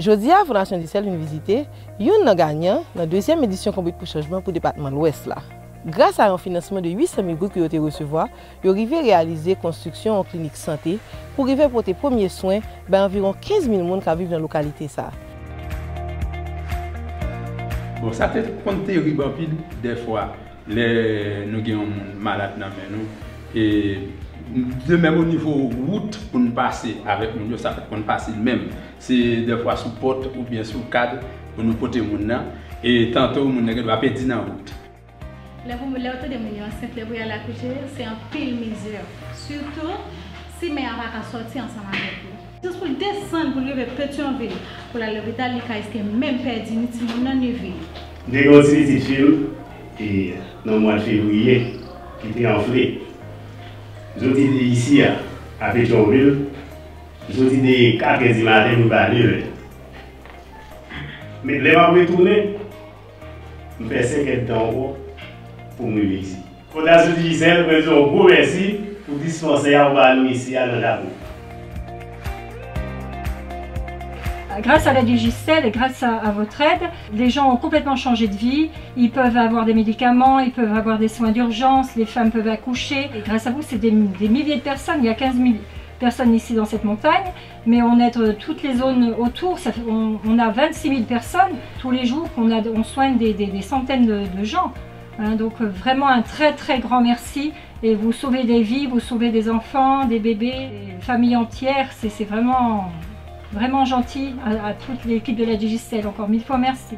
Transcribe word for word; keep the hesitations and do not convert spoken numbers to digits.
Jodi a, Fondasyon Digicel vin vizite youn nan ganyan nan dezyèm edisyon Konbit pou Chanjman pou depatman Lwès la. Gras a yon finansman de uit san mil goud ke yo te resevwa, yo rive reyalize konstriksyon yon klinik sante pou rive pote premye swen bay anviwon kenz mil moun k ap viv nan lokalite sa a. Bon, sa te konn terib anpil dèfwa lè nou gen yon moun malad nan men nou. E de menm o nivo wout pou n pase avèk moun yo, sa pa t konn fasil menm. Se dèfwa sou pòt oubyen sou kad pou nou pote moun nan. E tanto moun nan gen dwa pèdi nan wout. Lè pou lè ou tande moun yo ansent, lè pou y al akouche, se anpil mizè. Sitou si mè a pa ka sòti ansanm avèk li. Jis pou l desann pou l rive Petyonvil pou l al lopital, li ka riske menm pèdi ni timoun nan ni vi l. M te gen yon ti pitit fi m e nan mwa fevriye ki te anfle. M soti de isi a, a Petyonvil, m soti de katrè di maten pou rive a nevè. Men lè m ap retounen, m fè senk èdtan ankò pou m rive isi. Fondasyon Digicel, mwen di w yon gwo mèsi pou dispansè a ou ba nou isi a nan Japo. Grâce à la Digicel et grâce à, à votre aide, les gens ont complètement changé de vie. Ils peuvent avoir des médicaments, ils peuvent avoir des soins d'urgence, les femmes peuvent accoucher. Et grâce à vous, c'est des, des milliers de personnes. Il y a quinze mille personnes ici dans cette montagne, mais on aide euh, toutes les zones autour. Ça fait- on, on a vingt-six mille personnes tous les jours qu'on a- on soigne des, des- des centaines de, de gens. Hein, donc euh, vraiment un très très grand merci. Et vous sauvez des vies, vous sauvez des enfants, des bébés, des familles entières. C'est c'est vraiment, vraiment gentil à, à toute l'équipe de la Digicel. Encore mille fois merci.